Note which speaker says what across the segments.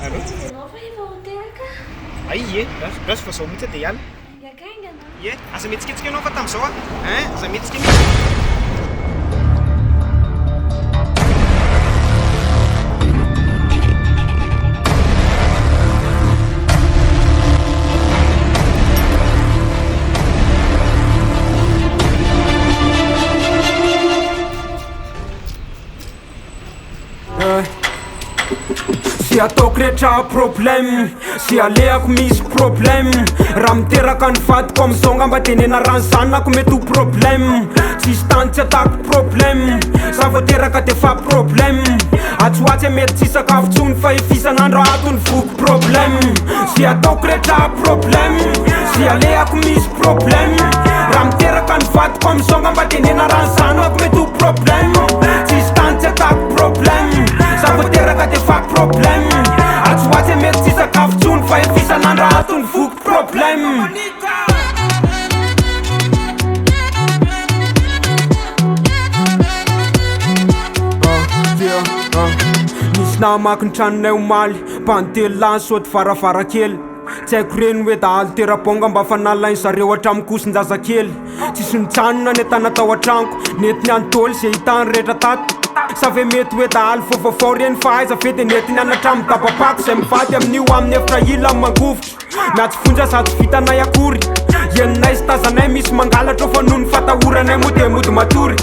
Speaker 1: Allô?
Speaker 2: Ianao fa efa ho teraka.
Speaker 1: Ay ie, raso, raso fa zao mihitsy dia hiala.
Speaker 2: Haingankaingana.
Speaker 1: Ie, aza mihetsiketsika ianao fa tamin'izao a. Hein, aza mihetsika mihitsy.
Speaker 3: Ze ataoko rehetra problème Ze alehako misy problème Raha miteraka ny vadiko amizao ngamba de nenarany zanako mety ho problème Tsisy tany tsy atako problème Za vao teraka de fa problème Atsy ho atsy mety tsy sakafo tsony fa efa isan'andro ato ny voky problème Ze ataoko rehetra problème Ze alehako misy problème Raha miteraka ny vadiko amizao ngamba de nenarany zanako mety ho problème Tsisy tany tsy atako problème Za vao teraka de fa problème Atsy ho atsy mety tsy sakafo tsony fa efa isan'andro ato ny voky problème. Nisy namaky ny tranonay omaly, bandy telo lahy nisaoty varavarankely. Tsy haiko reny hoe dahalo tera-baonga mba fa nalain zareo hatramin'ny kosin-jazakely. Tsisy nijanona ny entana tao an-tranoko, nentiny any dôly ze hitany rehetra tato. Sa ve mety hoe dahalo vao vaovao reny fa aiza ve de nentiny any hatramin'ny dabapako zay mivady amin'io amin'ny efitra ilany mangovitra. Na tsy fonja sa tsy vitanay akory. Henonay sy tazanay misy mangalatra ao fa noho ny fatahoranay moa dia mody matory.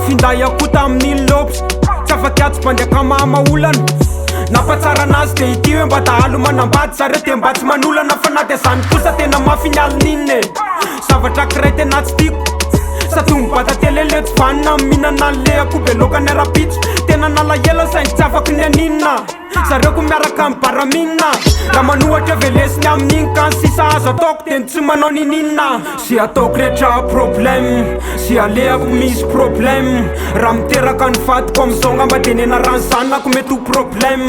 Speaker 3: Finday akoho tamin'iny lobs, tsy afa-kiatso bandy akama ama olana. Nampatsarana azy dia ity hoe mba dahalo manambady zareo dia mba tsy manolana fa na dia zany kosa tena mafy iny alina iny e. Zavatra ankiray tena tsy tiako sady mibata tele le tsy vanona mihinana an'le akoho be laoka ny rahampitso. Tena nalahelo saingy tsy afako ny haninona. Zareo ko miaraka am baramina. Raha manohatra velesiny amin'iny ka ny sisa azo ataoko dia ny tsy manao n'ininona. Ze ataoko rehetra problème, ze alehako misy problème. Raha miteraka ny vadiko amizao ngamba de nenarany zanako mety ho problème.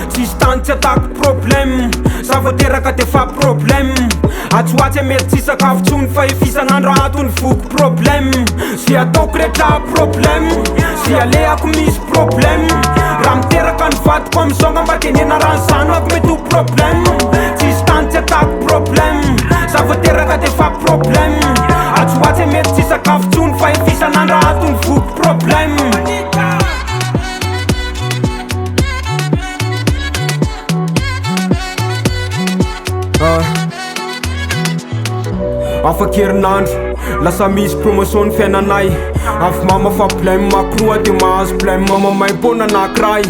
Speaker 3: Tsisy tany tsy atako problème, za vao teraka de fa problème. Atsy ho atsy mety tsy sakafo tsony fa efa isan'andro ato ny voky problème. Ze ataoko rehetra problème, ze alehako misy problème. Raha miteraka ny vadiko amizao ngamba de nenarany zanako mety ho problème. Tsisy tany tsy atako problème, za vao teraka de fa problème. Atsy ho atsy mety tsy sakafo tsony fa efa isan'andro ato ny voky problème. Afaka herinandro, lasa misy promotion ny fiainanay. Avy mamafa blème akroa de mahazo blème maimaim-poana anakiray.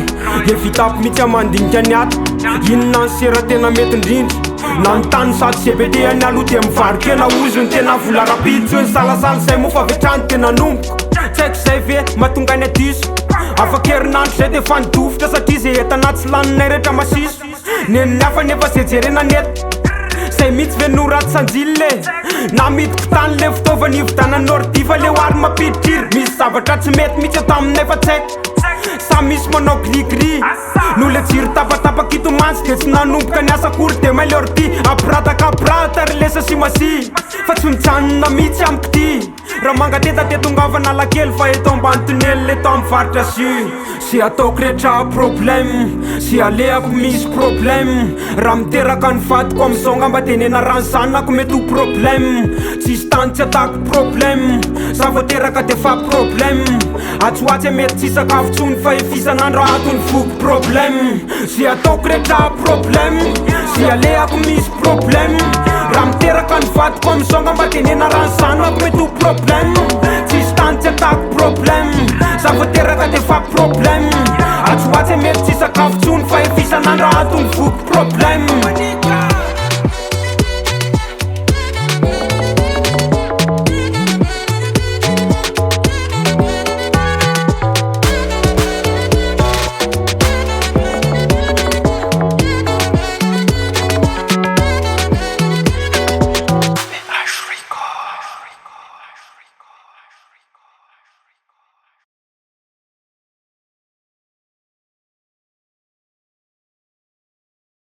Speaker 3: Evitako mihitsy aho mandinika ny ato, inona ny sera tena mety indrindra. Nanontany sady CBD any aloha de mivaro-kena ozy ny tena vola rapide. Tsy hoe nisalasala izay moa fa avy hatrany de nanomboka. Tsy haiko izay ve mahatonga ny adiso. Afaka herinandro izay de efa nidofotra satria ze entana tsy laninay rehetra masiso. Nen'ny hafa nefa ze jerena net. Zay mihitsy ve no ratsy sanjil e. Namidiko tany le fitaovana hividianana ordi fa leo ary mampirikiry. Misy zavatra tsy mety mihitsy ato aminay fa tsy haiko. Sa misy manao gris gris. Noho le jiro tapatapaka ito mantsy de tsy nanomboka niasa akory de may le ordi. Abirataka abirata ry lesa sy masia fa tsy mijanona mihitsy amiko ty. Raha mangateta de tongava Analakely fa eto ambany tunnel eto amin'ny faritra jus. Ze ataoko rehetra problème, ze alehako misy problème. Raha miteraka ny vadiko amizao ngamba de nenarany zanako mety ho problème. Tsisy tany tsy atako problème, za vao teraka de fa problème. Atsy ho atsy mety tsy sakafo tsony fa efa isan'andro ato ny voky problème. Ze ataoko rehetra problème, ze alehako misy problème. Raha miteraka ny vadiko amizao ngamba de nenarany zanako mety ho problème. Tsisy tany tsy atako problème, za vao teraka de fa problème. Atsy ho atsy mety tsy sakafo tsony fa efa isan'andro ato ny voky problème.